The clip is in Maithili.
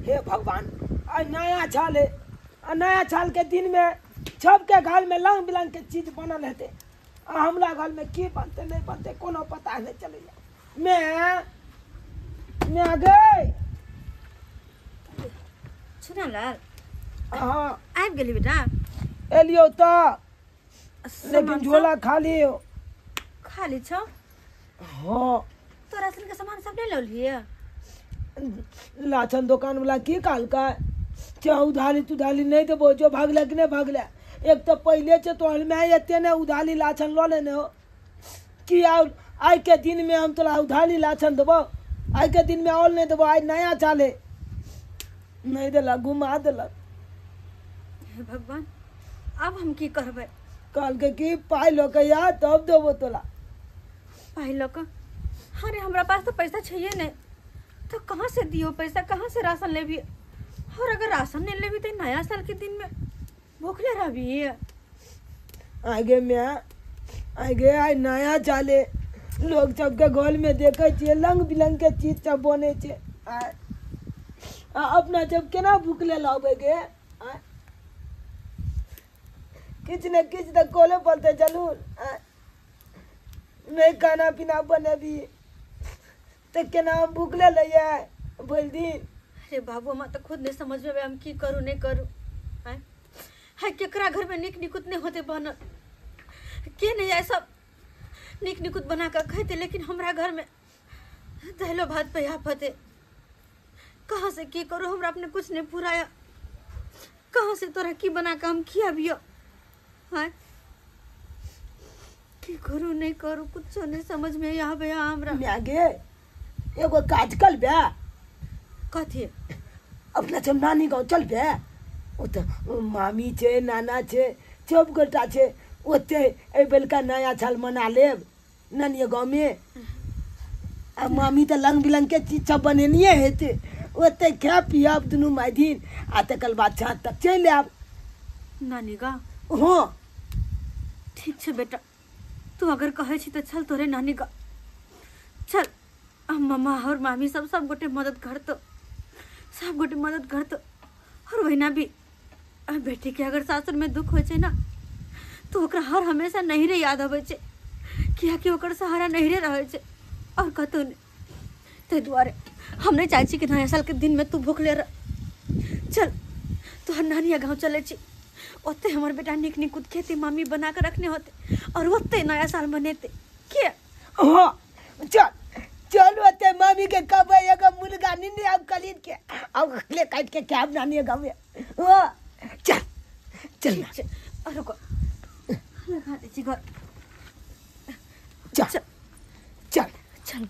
हे भगवान, आ नया साल है, आ नया साल के दिन में सबके घर में रंग बिरंग के चीज बनल हेतै, आ हमरा घर में की बनते नहीं बनते कोनो पता नहीं चलैया। मैं गई छुनालाल। हाँ आबि गेली बेटा? एलियो तऽ, लेकिन झोला खाली हो। खाली छौ? हाँ। तो राशन के सामान सब नहीं लौलिए? लाछन दुकान वाला की कहलकै, चाहे उधारी तुधारी नहीं देबो, जो भागले कि नहीं भागले। एक तो पहले से तोहर माय एते ने उधारी लाछन लऽ लेने हो कि आइ के दिन में हम तोरा उधारी लाछन देबो, आइ के दिन में और नहीं देबो, आइ नया चाले नहीं देलक, घुमा देलक। हे भगवान, अब हम की करबै? कहलकै कि पाइ लऽ के आ तब देबो तोरा। पाइ लऽ कऽ? अरे हमरा पास तो पैसा छैहे नहीं, तो कहाँ से दियो पैसा, कहाँ से राशन लेबी? और अगर राशन नहीं लेबी तो नया साल के दिन में भूखले रहबी। आगे मैं आगे आइ नया चाले लोग सबके घर में देखे छियै रंग बिरंग के चीज सब बनै छै, आ अपना सब केना भूखले रहबै गे? किछु ने किछु तऽ करऽ पड़तै जरूर। नहीं खाना पीना बनेबी तऽ केना हम भूखले रहियै भरि दिन? अरे बाबू, हमरा तऽ खुद नहीं समझ में हम की करू नहीं करू। हाय केकरा घर में नीक निकुत नहीं होते बनल, के नहीं आए सब नीक निकुत बना कऽ खैते, लेकिन हमरा घर में दालो भात पे आफते। कहाँ से की करू, हमरा अपने कुछ नहीं पुराया, कहाँ से तोरा की बना कऽ हम खियाबियो? हाँ की करू नहीं करू कुछ नहीं समझ में आवे हमरा। माय गे एगो काज कर बे। कथी? अपना सब नानी गाँव चल बे, ओतऽ मामी छै नाना छै सब गोटा छै, ओते एहि बेलका नया साल मना लेब नानिये गाँवमे। आ मामी तऽ रंग बिरंग के चीज सब बनेनिये हेतै, ओते खायब पियब दुनू मायधिन, आ तकर बाद साँझ तक चलि आयब नानी गाँव। हाँ ठीक छै बेटा, तू अगर कहै छी तऽ चल तोरे नानी गाँव चल। मम्मा और मामी सब सब गोटे मदद करतो, सब गोटे मदद करतो। और वहीना भी बेटी के अगर सासुर में दुख होइ छै ना तो ओकरा हर हमेशा नैहरे याद अबै छै, कियाकि ओकर सहारा नैहरे रहै छै और कतहु नहि। ताहि दुआरे हम नहीं चाहै छी कि नया साल के दिन में तू भूखले रह। चल तोहर नानिया गाँव चलै छी, ओते हमर बेटा नीक निकुत खेती मामी बना कऽ रखने होते और ओते नया साल मनेते। के हाँ चल चल ओते मामी के कहबै एगो मुर्गा निने आब खरीद के अब ले काटि के खायब नानिया गाँव में। हाँ चल चल ना, रुको लगा दै छी घर। चल चल चल।